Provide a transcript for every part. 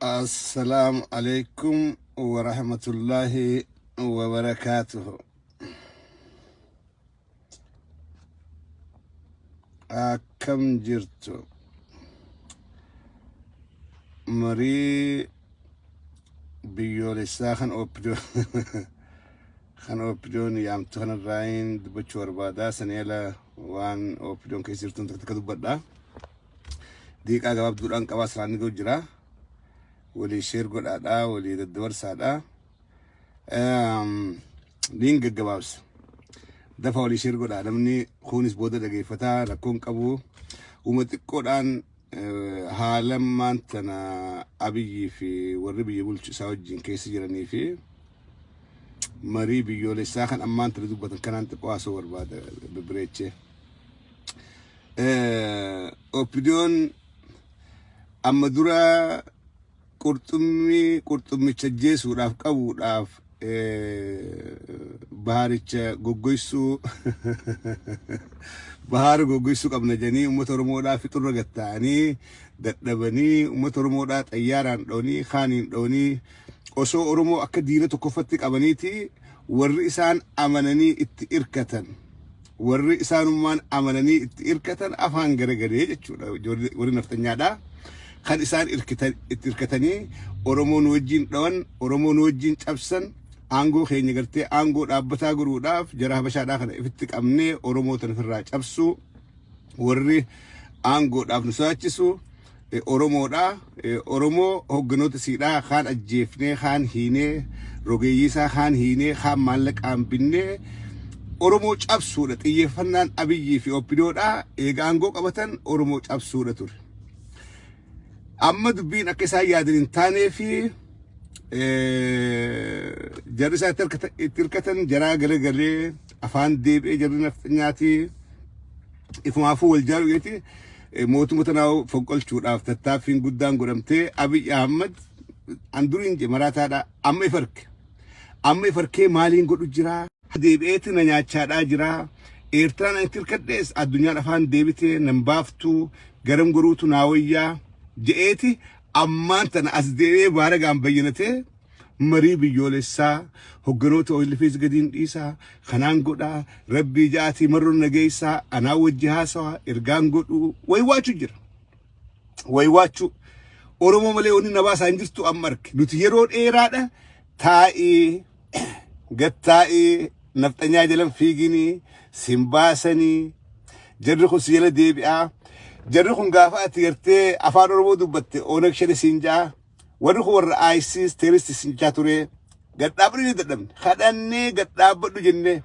Assalaamu alaikum wa rahmatullahi wa barakaatuhu. Akkam jirtu? Marii biyyoolessaa kan OPDO kan OPDOn yaamtu kanarraayin dubbachuu barbaadaa. Sanii ala waan OPDOn keessa jirtuun takka takka dubbadha. Diiqaa gabaabduudhaan qabaa salaanni ga'u jira. Walii sheer godhaadha, walii daddabarsaadha. Niin gaggabaabsa. Dafa walii sheer godhaa. Namni kunis booda dhageeffataa rakkoon qabu. Uuma xiqqoodhaan haala ammaan tana Abiyyii fi warri biyya bulchu isaa wajjin keessa jiranii fi marii biyyoolessaa kan ammaan tana dubbatan kanaan xiqqoo haasoo barbaada bibbireechee. OPDOn amma dura qurxummii qurxummicha ajjeesuudhaaf qabuudhaaf bahaaricha goggoysuu bahaara goggoysuu qabna jedhanii uummata Oromoodhaa fixurra gatta'anii dadhabanii uummata Oromoodhaa xayyaaraan dhoonii kaaniin dhoonii osoo Oromoo akka diina tokkoffatti qabaniiti warri isaan amananii itti irkatan warri isaanummaan amananii itti irkatan afaan garagalee jechuudha warri nafxanyaadhaa. Kan isaan itti irkatanii Oromoo nu wajjin dhawan, Oromoo nu wajjin cabsan, aangoo keenya gartee aangoo dhaabbataa godhuudhaaf jara Habashaadhaa kana ifitti qabnee Oromoo tana ofirraa cabsuu warri aangoodhaaf nu sodaachisu Oromoodha. Oromoo hogganoota siidhaa kaan ajjeefnee, kaan hiinee, rogeeyyii isaa kaan hiinee, kaan maallaqaan binnee Oromoo cabsuudha. Xiyyeeffannaan Abiyyii fi OPDOdha. Eega aangoo qabatan Oromoo cabsuudha ture. Amma dubbiin akka isaan yaadan hin taanee fi jarri isaan itti hirkatan jaraa garagalee afaan deebi'ee jarri nafxanyaatii ifumaafuu wal jaalu jeeti mootummaa tanaa fonqolchuudhaaf tattaaffiin guddaan godhamtee Abiy Ahmad an duriin je maraataadha amma if arke. Amma if arkee maaliin godhu jira? Deebi'eeti na nyaachaadhaa jira. Eertiraan ani itti hirkadhees addunyaan afaan deebitee nan baaftuu garam goruutu naa wayyaa je'eeti ammaan tana as deebi'ee baaragaan bayyanatee marii biyyoolessaa hogganoota OLFs gadiin dhiisaa kanaan godhaa rabbii ja'aatii marroon nageessaa anaa wajji haasawaa ergaan godhuu waywaachuu jira. Waywaachuu Oromoo malee wanni na baasaa hin jirtu amma arge nuti yeroo dheeraadha taa'ii gattaa'ii nafxanyaa jalan fiiginii sin baasanii jarri kun si jala deebi'aa jarri kun gaafa ati gartee afaan Oromoo dubbatte Oonag Shane siin ja'a warri kun warra ISIS terrorist siin jaa ture gadhaabbadhu ni dadhabne kadhannee gadhaabbadhu jennee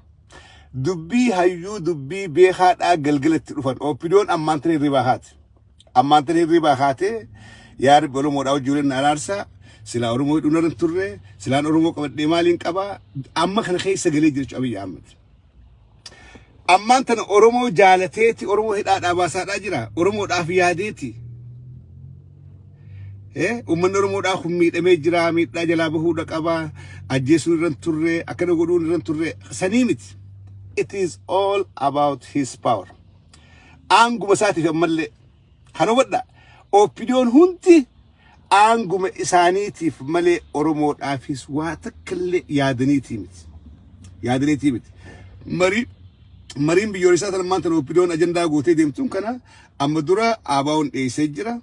dubbii hayyuu dubbii beekaadhaa galgalatti dhufan OPDOn ammaan tana hirribaa haati. Ammaan tana hirribaa kaatee yaa Rabbi Oromoodhaa wajjin waliin na araarsaa silaa Oromoo hidhuun irra hin turre silaan Oromoo qabadhee maaliin qabaa amma kana keessa galee jira jechuudha Abiyyi Ahmad. Ammaan tana Oromoo jaalateeti Oromoo hidhaadhaa baasaadhaa jira Oromoodhaaf yaadeeti. Uummanni Oromoodhaa kun miidhamee jira miidhaa jalaa bahuudha qaba ajjeesuun irra hin turre akkana godhuun irra hin turre sanii miti. It is all about his power. Aanguma isaatiif ammallee kan hubadha. OPDOn hundi aanguma isaaniitiif malee Oromoodhaafis waa takka illee yaadaniitii miti. Yaadaniitii miti. Marii mariin biyyoolessaa tan ammaan tan OPDOn ajandaa gootee deemtuun kana amma dura ABOn dhiyeessee jira.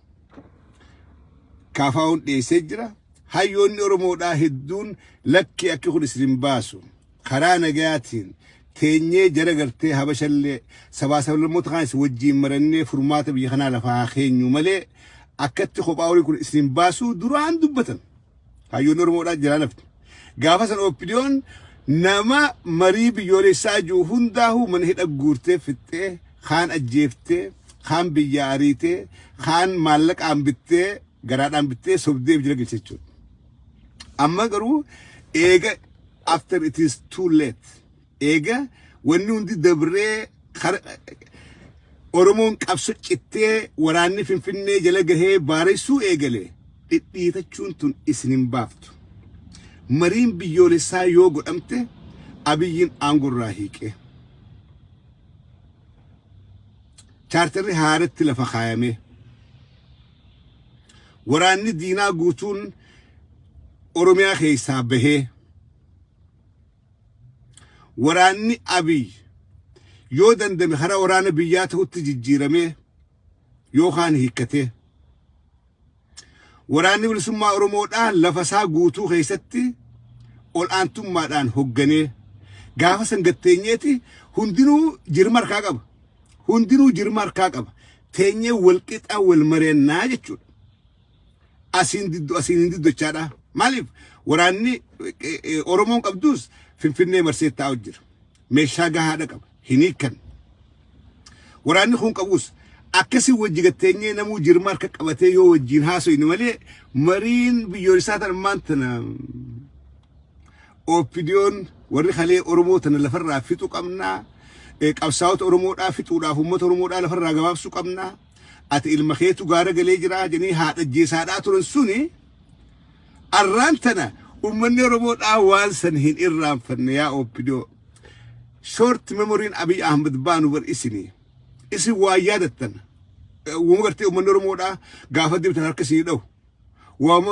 KFOn dhiyeessee jira. Hayyoonni Oromoodhaa hedduun lakki akki kun isin hin baasu. Karaa nagayaatiin teenyee jara gartee Habashallee sabaa sablammoota kaanis wajjiin marannee furmaata biyya kanaa lafaa haa keenyu malee akkatti kophaa horii kun isin baasuu duraan dubbatan. Hayyoonni Oromoodhaa jalaa lafti. Gaafa san OPDOn nama marii biyyoolessaa jiru hundaahuu mana hidha guurtee fixxee kaan ajjeeftee kaan biyya ariitee kaan maallaqaan bittee garaadhaan bittee sobdee jira galche jechuudha. Amma garuu eega after it is too late eega wanni hundi dabree Oromoon qabso cittee waraanni Finfinnee jala gahee baaressuu eegale dhidhiitachuun tun isin hin baaftu. Mariin biyyoolessaa yoo godhamte Abiyyiin aangorraa hiiqee. Chaartarri haaratti lafa kaayamee. Waraanni diinaa guutuun Oromiyaa keessaa bahee, waraanni Abiy yoo dandame hara waraana biyyaa ta'utti jijjiiramee yookaan hiikkatee, waraanni bilisummaa Oromoodhaa lafa isaa guutuu keessatti ol aantummaadhaan hogganee, gaafa san gatteenyeeti hundinuu jirma harkaa qaba. Hundinuu jirma harkaa qaba. Teenyee wal qixa wal mareennaa jechuudha. Asiin diddu, asiin hin diddochaadha. Maaliif waraanni Oromoon qabdus Finfinnee marsee taa'u jira. Meeshaa gahaadha qaba. Hin hiikkan. Waraanni kun qabus akkasii wajji gatteenyee namuu jirma harka qabatee yoo wajjin haasofne malee, mariin biyyoolessaa tan ammaan tana OPDOn warri kalee Oromoo tana lafarraa fixu qabnaa. Qabsaa'ota Oromoodhaa fixuudhaaf uummata Oromoodhaa lafarraa gabaabsuu qabnaa. Ati ilma keetu gaara galee jira jedhanii haadha jeesaadhaa turan suni arraan tana uummanni Oromoodhaa waan san hin irraanfanne yaa OPDO. Short memoryin Abiy Ahmed baanu bar isinii. Isin waa yaadattan. Uuma gartee uummanni Oromoodhaa gaafa deemtan harka isinii dhahu. Waama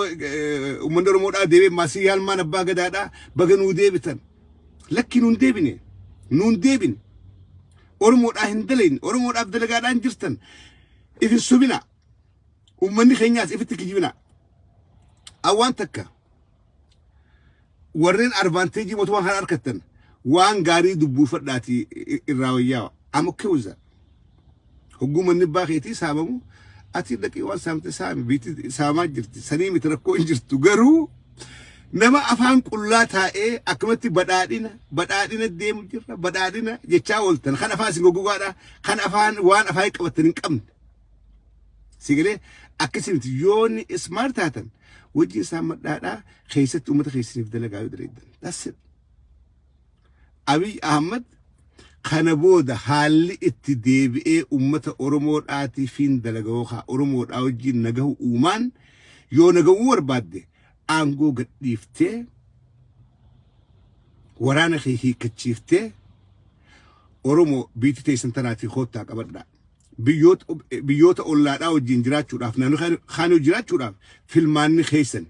uummanni Oromoodhaa deebi'ee maasii yaalmaan abbaa gadaadhaa baga nuu deebitan. Lakki, nuun deebine. Nuun deebine. Oromoodhaa hin dalayne. Oromoodhaaf dalagaadhaan jirtan. Ifin sobina. Uummanni keenyaas ifitti kijibina. Awwaan takka warreen advantage mootummaa kana argattan waan gaarii dubbuufadhaati irraa wayyaawa. I'm okay with that. Hogguu manni abbaa keetii saamamu ati dhaqii waan saamte saami, biitti saamaa jirti, sanii miti rakkoo hin jirtu. Garuu nama afaan qullaa taa'ee akkamatti badhaadhina badhaadhina deemu jirra badhaadhina jechaa ooltan, kan afaan isin goggogaadha, kan afaan waan afaan qabattan hin qabne. Sigalee akkasii miti. Yoonni smart taatan wajjin isaan madhaadhaa keessatti uummata keessaniif dalagaa yoo dalagan. That's it. Abiy Ahmad kana booda haalli itti deebi'ee uummata Oromoodhaatiifiin dalaga yookaan Oromoodhaa wajjin nagahu uumaan yoo nagahuu barbaadde, aangoo gadhiiftee, waraana kee hiikkachiiftee, Oromoo biitti teessan tanaatii koottaa qabadhaa. Biyyoota ollaadhaa wajjin jiraachuudhaaf, naannoo kaanii jiraachuudhaaf filmaanni keessan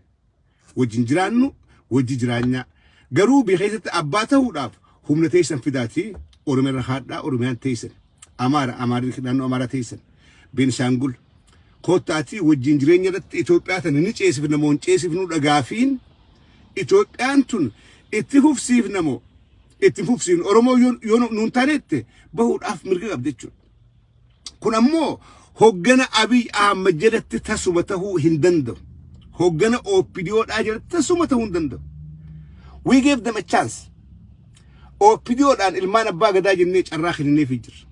wajjin jiraannu wajji jiraanyaa. Garuu biyya keessatti abbaa ta'uudhaaf humna teessan fidaatii Oromiyaa irra haadhaa, Oromiyaan teessan. Amaara, Amaarri naannoo Amaaraa teessan. Beenishaangul. Koottaatii wajjin jireenya irratti Itoophiyaa tana ni ceesifna moo hin ceesifnu dhagaafiin Itoophiyaan tun itti fufsiifna moo itti fufsiifnu, Oromoo yoo nuun taanetti bahuudhaaf mirga qabdi jechuudha. Kun ammoo hoggana Abiy Ahmad jalatti tasuma tahuu hin danda'u. Hoggana OPDOdhaa jalatti tasuma tahuu hin danda'u. We gave them a chance. OPDOdhaan ilmaan abbaa gadaa jennee carraa kennineefii jirra.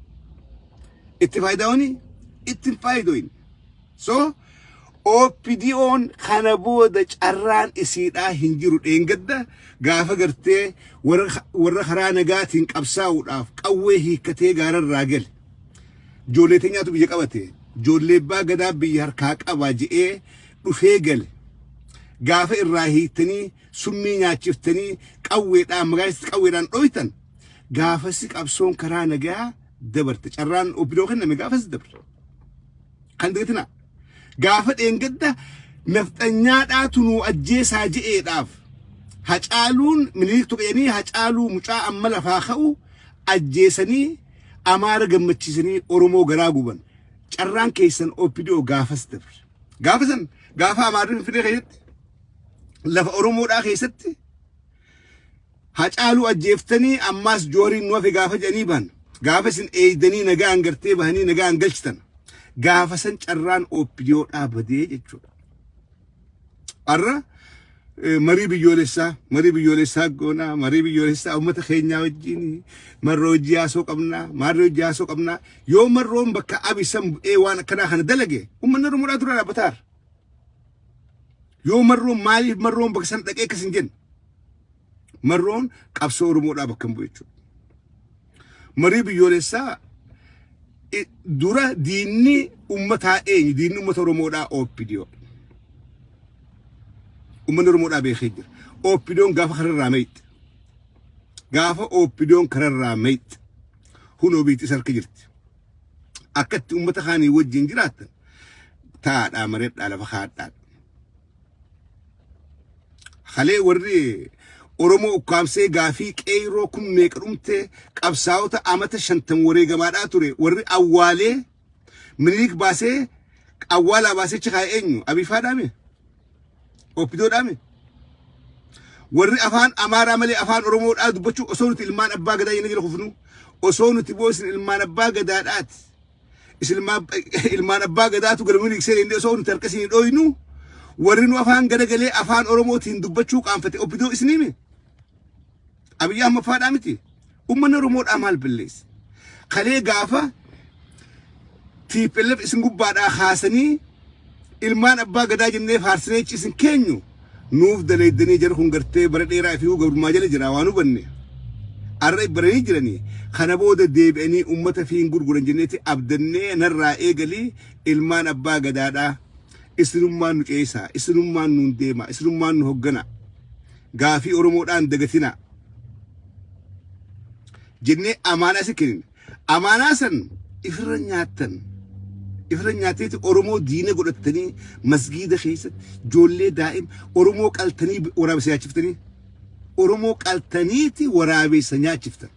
Itti faayidaawani itti hin faayidoyin. So OPDOn kana booda carraan isiidhaa hin jiru. Dheengadda gaafa gartee warra karaa nagaatiin qabsaa'uudhaaf qawwee hiikkatee gaararraa gale. Ijoollee teenyaatu biyya qabate. Ijoollee abbaa gadaa biyya harkaa qaba je'ee dhufee gale. Gaafa irraa hiiktanii, summii nyaachiftanii, qawweedhaan magaalitti qawweedhaan dhoytan, gaafasi qabsoon karaa nagaa dabarte. Carraan OPDO kenname gaafas dabre. Kan dagatina. Gaafa dheengadda nafxanyaadhaatu nu ajjeesaa je'eedhaaf Hacaaluun Minilik tuqanii, Hacaaluu mucaa amma lafaa ka'u ajjeesanii, Amaara gammachiisanii Oromoo garaa guban. Carraan keessan OPDO gaafas dabre. Gaafa san, gaafa Amaarri Finfinnee keessatti lafa Oromoodhaa keessatti Hacaaluu ajjeeftanii, ammaas Jooriin nu hafe gaafa jedhanii bahan. Gaafa isin eeydanii nagaan gartee bahanii nagaan galchitan. Gaafa san carraan OPDOdhaa badee jechuudha. Har'a marii biyyoolessaa goonaa, marii biyyoolessaa uummata keenyaa wajjin marroo hojii haasoo qabnaa, marroo hojii haasoo qabnaa. Yoo marroon bakka abisan bu'ee waan akkanaa kana dalage, uummanni Oromoodhaa dura dhaabbataara. Yoo marroon, maaliif marroon bakka san dhaqee akkas hin jenne? Marroon qabsoo Oromoodhaa bakka hin bu'e jechuudha. Marii biyyoolessaa dura diinni uummataa eenyu? Diinni uummata Oromoodhaa OPDO. Uummanni Oromoodhaa beekee jira. OPDOn gaafa kararraa meeyxe. Gaafa OPDOn kararraa meeyxe. Hunoo biitti isa harka jirti. Akkatti uummata kaanii wajjin jiraattan taadhaa mareedhaa lafa kaadhaa. Halee warri Oromoo ukkaamsee gaafii qeerroo kun meeqa dhumte, qabsaa'ota amata 50 wareegamaadhaa ture, warri awwaalee Minilik baasee awwaalaa baasee chikaa eenyu? Abiifaa dhaame? OPDO dhaame? Warri afaan Amaaraa malee afaan Oromoodhaa dubbachuu, osoo nuti ilmaan abbaa gadaa jennee jala kufnu, osoo nuti boosin ilmaan abbaa gadaadhaati. Isin ilmaan abbaa gadaatu gara Minilik seenee, osoo nuti harka isinii dhooynu, warri nu afaan garagalee afaan Oromootiin dubbachuu qaanfate OPDO isiniimi. Abiyyi Ahmad faadhaa miti. Uummanni Oromoodhaa maal balleesse? Kalee gaafa TPLF isin gubbaadhaa kaasanii ilmaan abbaa gadaa jennee faarsinee isin keenyu nuuf daleeddanii, jara kun gartee bara dheeraa fi gabrummaa jala jira waan hubanne. Arra baranii jiranii kana booda deebi'anii uummata fi hin gurguran jenneeti abdannee narraa eegalii ilmaan abbaa gadaadhaa. Isinummaan nu ceesaa, isinummaan nuun deema, isinummaan nu hoggana. Gaafii Oromoodhaan dagatina. Jennee amaanaa si kennine. Amaanaa san ifirra nyaattan. Ifirra nyaatteeti Oromoo diina godhattanii masgiida keessatti ijoollee daa'im Oromoo qaltanii waraabessa nyaachiftanii. Oromoo qaltaniiti waraabessa nyaachiftan.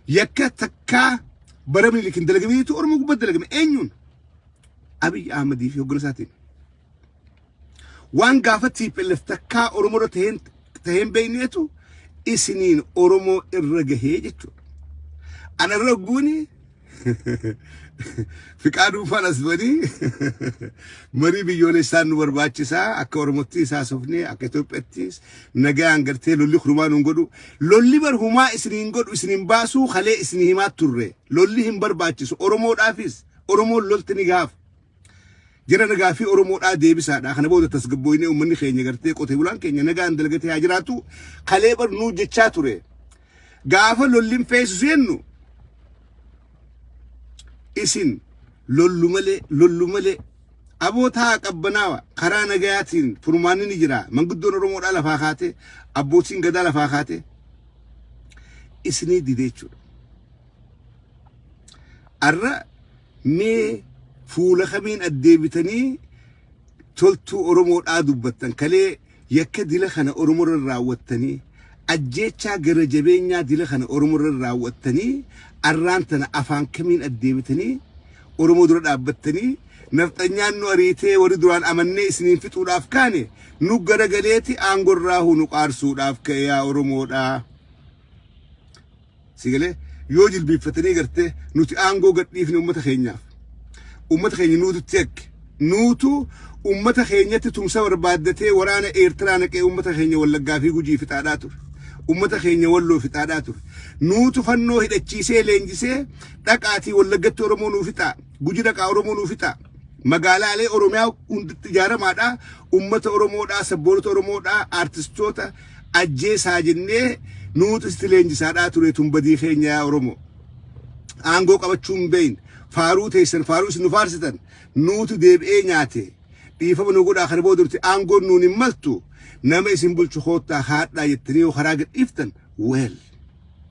Yakka takkaa bara Minilik hin dalagaminiitu Oromoo gubbatti dalagame. Eenyuun? Abiy Ahmadii fi hoggana isaatiin. Waan gaafa TPLF takkaa Oromoo irra taheen beekneetu isiniin Oromoo irra gahee jechuudha. Ana irra guuni fiqaa dhuunfaan as banii marii biyyoolessaan nu barbaachisaa, akka Oromootti isaa sofnee akka Itoophiyaattis nagaan gartee lolli kurumaa nuun godhu, lolli bar humaa isiniin godhu isiniin baasuu kalee isinii himaa turre. Lolli hin barbaachisu Oromoodhaafis, Oromoon lolti ni gaafa. Jara nagaa fi Oromoodhaa deebisaadha. Kana booda tasgabbooynee uummanni keenya gartee qotee bulaan keenya nagaan dalagatee haa jiraatu. Kalee bar nuu jechaa ture. Gaafa lolliin feesisu jennu isin lollu malee, lollu malee, abootaa qabbanaawa karaa nagayaatiin furmaanni ni jira. Manguddoon Oromoodhaa lafaa kaate, abbootiin gadaa lafaa kaate isinii dide jechuudha. Arra mee fuula kamiin addeebitanii toltuu Oromoodhaa dubbattan? Kalee yakka dila kana Oromoorra raawwattanii, ajjeechaa gara jabeenyaa dila kana Oromoorra raawwattanii, arraan tana afaan kamiin addeebitanii Oromoo dura dhaabbattanii nafxanyaan nu ariitee, warri duraan amannee isiniin fixuudhaaf kaane nu garagaleeti aangorraa nu qaarsuudhaaf ka'e yaa Oromoodhaa? Sigalee yoo jilbiiffatanii gartee nuti aangoo gadhiifne uummata keenyaaf. Uummata keenya nuututti ekke. Nuutu uummata keenyatti tumsa barbaaddatee waraana Eertiraa naqee uummata keenya Wallaggaa fi Gujii fixaadhaa ture. Uummata keenya Walloo fixaadhaa ture. Nuutu fannoo hidhachiisee leenjisee dhaqaatii Wallaggatti Oromoo nuu fixaa. Guji dhaqaa Oromoo nuu fixaa. Magaalaalee Oromiyaa hundatti ijaaramaadhaa. Uummata Oromoodhaa, sabboonota Oromoodhaa, aartistoota ajjeesaa jennee nuutu itti leenjisaadhaa ture. Tun badii keenya yaa Oromoo. Aangoo qabachuu hin beekne. Faaruu teessan, faaruu isin nu faarsitan nuutu deebi'ee nyaate. Dhiifama nu godhaa, kana booda nuti aangoon nuun hin maltu, nama isin bulchu koottaa haadhaa jettanii yoo karaa gad dhiiftan, well,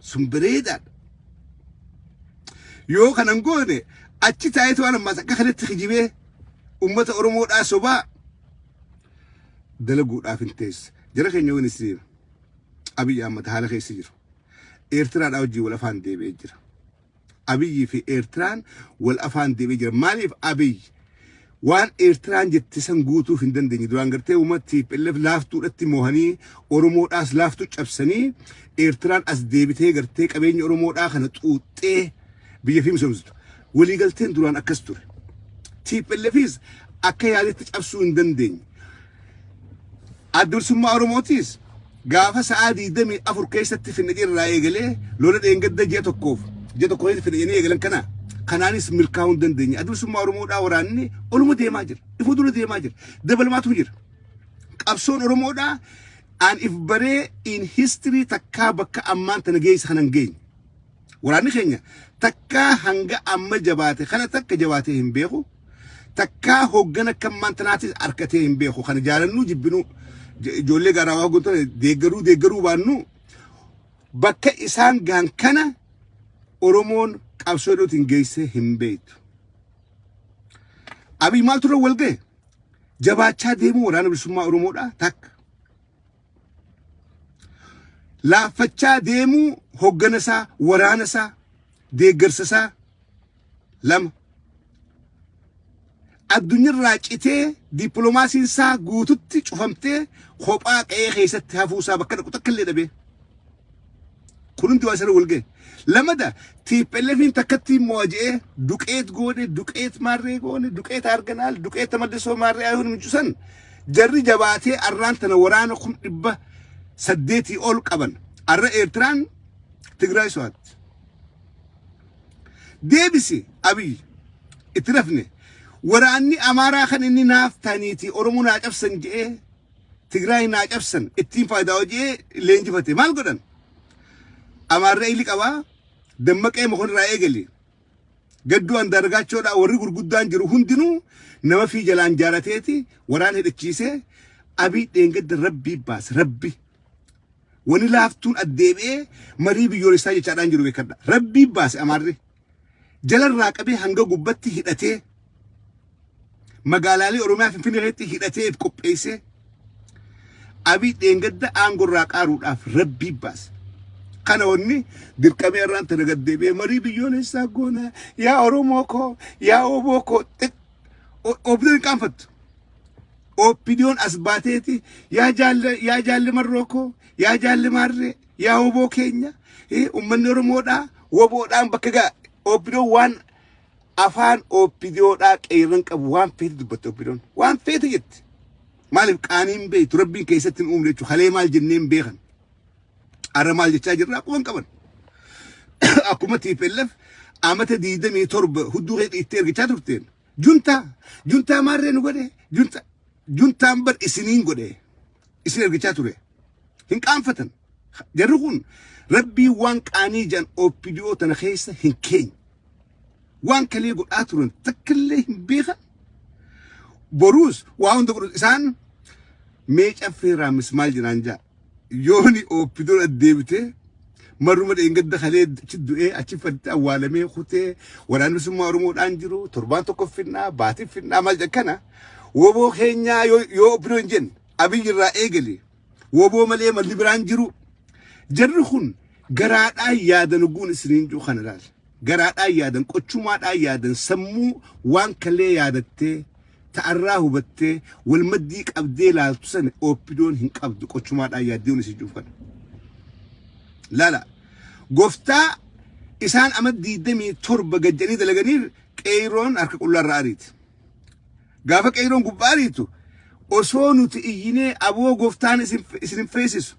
sun bareedaadha. Yoo kanan goone achi taa'eetu waan ammaas akka kanatti kijibee uummata Oromoodhaa sobaa dalaguudhaaf hin teesse. Jara keenya, wani isin Abiy Ahmad haala keessa jiru. Eertiraadhaa wajjin wal afaan deebi'ee jira. Abiyyii fi Eertiraan wal afaan deebi'ee jira. Maaliif? Abiy waan Eertiraan jette san guutuuf hin dandeenye. Duraan gartee uummata TPLF laaftuudhatti moohanii Oromoodhaas laaftuu cabsanii, Eertiraan as deebitee gartee qabeenya Oromoodhaa kana xuuxxee biyya fi misoomsitu. Waliigalteen duraan akkas ture. TPLFis akka yaalitti cabsuu hin dandeenye. Adda Bilisummaa Oromootis gaafa sa'aa 24 keessatti finne irraa eegalee lola dheengadda ji'a tokko keessatti finne jennee eegalan kana kanaanis milkaa'uu hin dandeenye. Adda Bilisummaa Oromoodhaa waraanni oluma deemaa jira. Ifu dura deemaa jira. Dabalamaatu jira. Qabsoon Oromoodhaa an if baree in history takkaa bakka ammaan tana geessa kana hin geenye. Waraanni keenya takkaa hanga amma jabaate kana takka jabaatee hin beeku. Takkaa hoggana akka ammaan tanaatis harkatee hin beeku. Kana jaalannuu jibbinuu, ijoollee garaa hooggantoota deeggaruu deeggaruu baannu, bakka isaan gahan kana Oromoon qabsoo hidhuutiin geessee hin beektu. Abiy maaltu irra wal gahe? Jabaachaa deemuu waraana bilisummaa Oromoodhaa takka. Laaffachaa deemuu hoggana isaa, waraana isaa, deeggarsa isaa lama. Addunyaarraa citee dippiloomaasiin isaa guututti cufamtee kophaa qe'ee keessatti hafuu isaa bakka dhaqu takka illee dhabee. Kun hundi waan sana wal ga'e. Lamada TPLFin takkatti immoo je'ee duqeet goone, duqeet maarree goone, duqeet arganaal, duqeet tamaddisoo maarree ayuun micusan jarri jabaatee arraan tana waraana 800,000 ol qaban. Arra Eertiraan Tigraay so'aatti. Deebisi Abiy itti rafne waraanni Amaaraa kan inni naaf taniiti Oromoo naa cabsan je'ee Tigraay naa cabsan ittiin faayidaa hojii leenjifate maal godhan? Amaarra ili qabaa dammaqee mokonirraa eegali. Gadduu andaargaachoodhaa warri gurguddaan jiru hundinuu nama fi jalaan jaarateeti waraana hidhachiisee Abiy dheengadda rabbii baase rabbi. Wani laaftuun addeebi'ee marii biyyoolessaa jechaadhaan jiru beekadha. Rabbii baase Amaarri. Jalarraa qabee hanga gubbatti hidhatee magaalaalee Oromiyaa Finfinnee keessatti hidhatee qopheessee Abiy dheengadda aangorraa qaaruudhaaf rabbii baase. Kana wanni dirqamee irraan tana gad deebi'ee marii biyyoolessaa goona yaa Oromoo koo yaa Oboo koo OPDOn hin qaanfattu. OPDOn as baateeti yaa jaalle yaa jaalle marroo koo yaa jaalle maarree yaa Oboo keenya uummanni Oromoodhaa woboodhaan bakka ga'a. OPDOn waan afaan OPDOdhaa qeerran qabu waan feete dubbatte OPDOn waan feete jetti. Maaliif qaaniin beektu rabbiin keessatti hin uumne jechuudha. Halee maal jennee hin beekan. Arra maal jechaa jirra akkuma hin qaban. Akkuma TPLF amata 27 hudduu kee dhiittee ergichaa turteen. Juntaa juntaa maarree nu godhe juntaa juntaan bar isiniin godhe isin ergichaa ture. Hin qaanfatan. Jarri kun rabbii waan qaanii jedhan OPDO tana keessa hin keenye. Waan kalee godhaa turan takkallee hin beekan. Boruus waa hunda godhu isaan mee caffee raamis maal jedhaan jaa. Yooni OPDO deebitee marruma dheengadda kalee achi du'ee achi fadde awwaalamee kutee waraanni bilisummaa Oromoodhaan jiru torbaan tokko finnaa baatii finnaa maal jedha woboo keenyaa yoo OPDO hin jenne Abiy irraa eegale woboo malee malli biraan jiru jarri kun garaadhaan yaadan oguun isiniin jiru kana laal garaadhaan yaadan qochumaadhaan yaadan sammuu waan kalee yaadattee ta'arraa hubattee wal maddii qabdee laaltu sana OPDOn hin qabdu qochumaadhaan yaaddee isin jiru kana. Laala gooftaa isaan ama 27 gajjanii dalaganiif qeeyroon harka qullaarraa ariiti. Gaafa qeeyroon gubbaa ariitu osoo nuti iyyinee aboo gooftaan isin hin feesisu.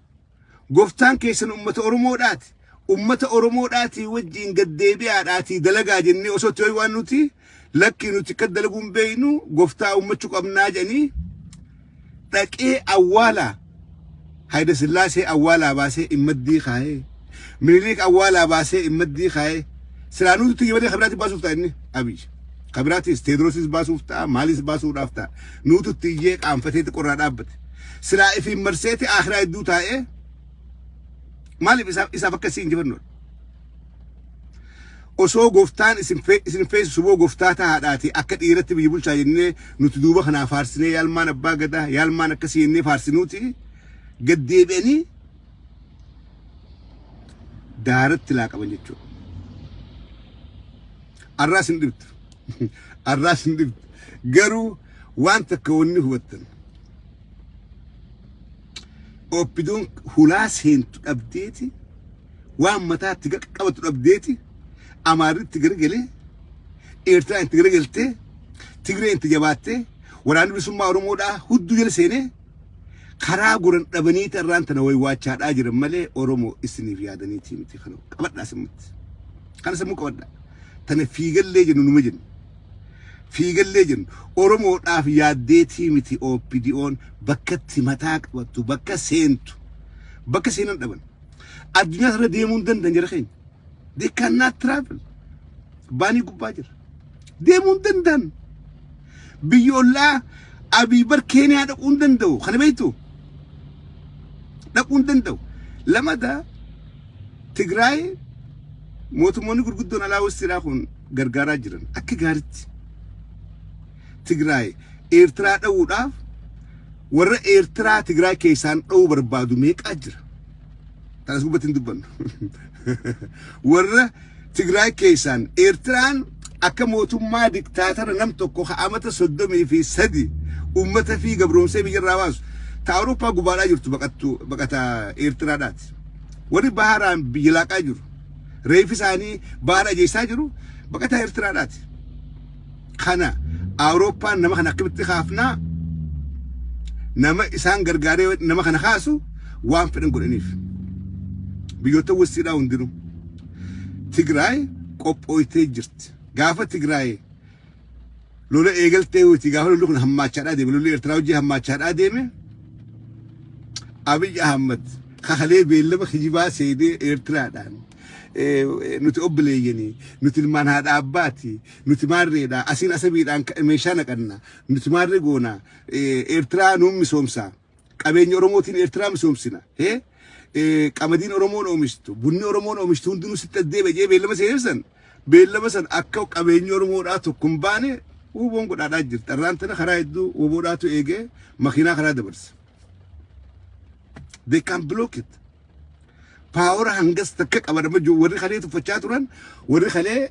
Gooftaan keessan uummata Oromoodhaati. Uummata Oromoodhaati wajjin gaddeebi'aadhaatii dalagaa jennee osoo itti waan nuti lakki nuti akka dalaguun beeynu gooftaa uummachuu qabnaa jedhanii dhaqee awwaalaa Hayila Sillaasee awwaalaa baasee immaddii kaayee Minilik awwaalaa baasee immaddii kaayee silaa nuti tiyya malee kabiraatti baasuuf ta'a inni Abiy. Kabiraatis Teedroosis baasuuf ta'a maalis baasuudhaaf ta'a nuutu iyyee qaanfateeti qorraa dhaabbate. Silaa ifiin marseeti akhiraa hedduu taa'ee maaliif isaaf akkasii injifannoodha. Osoo gooftaan isin feesisu boo gooftaa tahaadhaati akka dhiiratti biyya bulchaa jennee nuti duuba kanaa faarsinee yaalmaan abbaa gadaa yaalmaan akkasii jennee faarsinuuti gad deebi'anii daaratti laaqaban jechuudha. Arraas hin dhibtu. Arraas hin dhibtu. Garuu waan takka wanni hubattan. OPDOn hulaa seentu dhabdeeti waan mataatti qabatu dhabdeeti Amaarritti garagalee Eertiraan itti garagaltee Tigreen itti jabaattee waraanni bilisummaa Oromoodhaa hudduu jala seenee karaa goran dhabanii irraan tana waywaachaadhaa jiran malee Oromoo isiniif yaadaniitii miti kana qabadhaa sammutti. Kana sammuu qabadhaa. Tana fiigallee jennu numa jennu. Fiigallee jennu Oromoodhaaf yaaddeetii miti OPDOn bakkatti mataa qabattu bakka seentu bakka seenan dhaban. Addunyaa irra deemuu hin danda'an jara keenya. They cannot travel. Baanii gubbaa jira. Deemuu hin danda'an. Biyya ollaa Abiy bar Keeniyaa dhaquu hin danda'u. Kana beektu? Dhaquu hin danda'u. Lamada Tigraay mootummoonni gurguddoon alaa wasiidhaa kun gargaaraa jiran akka gaaritti. Tigraay Eertiraa dha'uudhaaf warra Eertiraa Tigraay keessaan dha'uu barbaadu meeqaa jira. Tanas gubbatti hin dubbannu. Warra Tigraay keessaan Eertiraan akka mootummaa diktaatara nam tokko amata 33 uummata fi gabroomsee biyyarraa baasu ta Awurooppaa gubaadhaa jirtu baqattu baqataa Eertiraadhaati. Warri baharaan biyya laaqaa jiru, reefi isaanii bahara ajeessaa jiru baqataa Eertiraadhaati. Kana Awurooppaan nama kana akkamitti kaafnaa, nama isaan gargaaree nama kana kaasu waan fedhan godhaniif. Biyyoota westiidhaa hundinuu. Tigraay qophooytee jirti. Gaafa Tigraay lola eegaltee wuti, gaafa lolli kun hammaachaadhaa deeme, lolli Eertiraa hojii hammaachaadhaa deeme, Abiy Ahmad kakalee beellama kijibaa seenee Eertiraadhaan nuti obboleeyyanii, nuti ilmaan haadha abbaati, nuti maarreedha, asiin asabiidhaan meeshaa naqanna, nuti maarree goona, Eertiraa nuun misoomsa, qabeenya Oromootiin Eertiraa misoomsina, qamadiin Oromoon oomishtu, bunni Oromoon oomishtu hundinuu sitti addeebe jee beellama seensan, beellama san akka qabeenyi Oromoodhaa tokko hin baane WBOn godhaadhaa jirti. Arraan tana karaa hedduu WBOdhaatu eegee makiinaa karaa dabarsa. They can block it. Power hangas takka qaban amma jiru warri kalee tuffachaa turan, warri kalee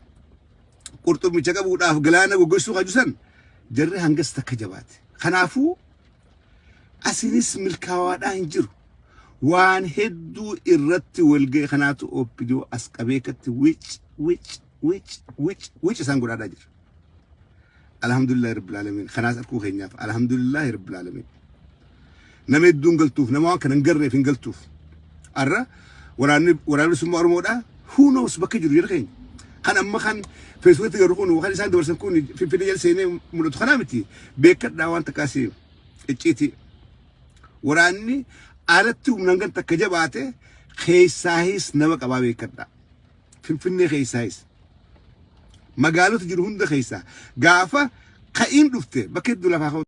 qurxummicha qabuudhaaf galaana goggogsuu kajusan, jarri hangas takka jabaate. Kanaafuu asinis milkaawaadhaa hin jiru. Waan hedduu irratti walga'e kanaatu OPDO as qabeekatti wic wic wic wic wic isaan godhaadhaa jira. Alhamdulillahi Rabbil Aalamiin. Kanaas arkuu keenyaaf Alhamdulillahi Rabbil Aalamiin. Nama hedduun galtuuf, nama waan kana hin garreef hin galtuuf. Arra waraanni bilisummaa Oromoodhaa who knows bakka jiru jira keenya. Kan amma kan Feesbuukitti garuu kun kan isaan dabarsan kun Finfinnee jala seenee mul'atu kanaa miti. Beekadhaa, waan takkaas icciiti. Waraanni alatti humnaan gan takka jabaate keessaahis nama qabaa, beekadhaa. Finfinnee keessaahis. Magaalota jiru hunda keessaa gaafa ka'iin dhufte bakka hedduu lafaa ka'u.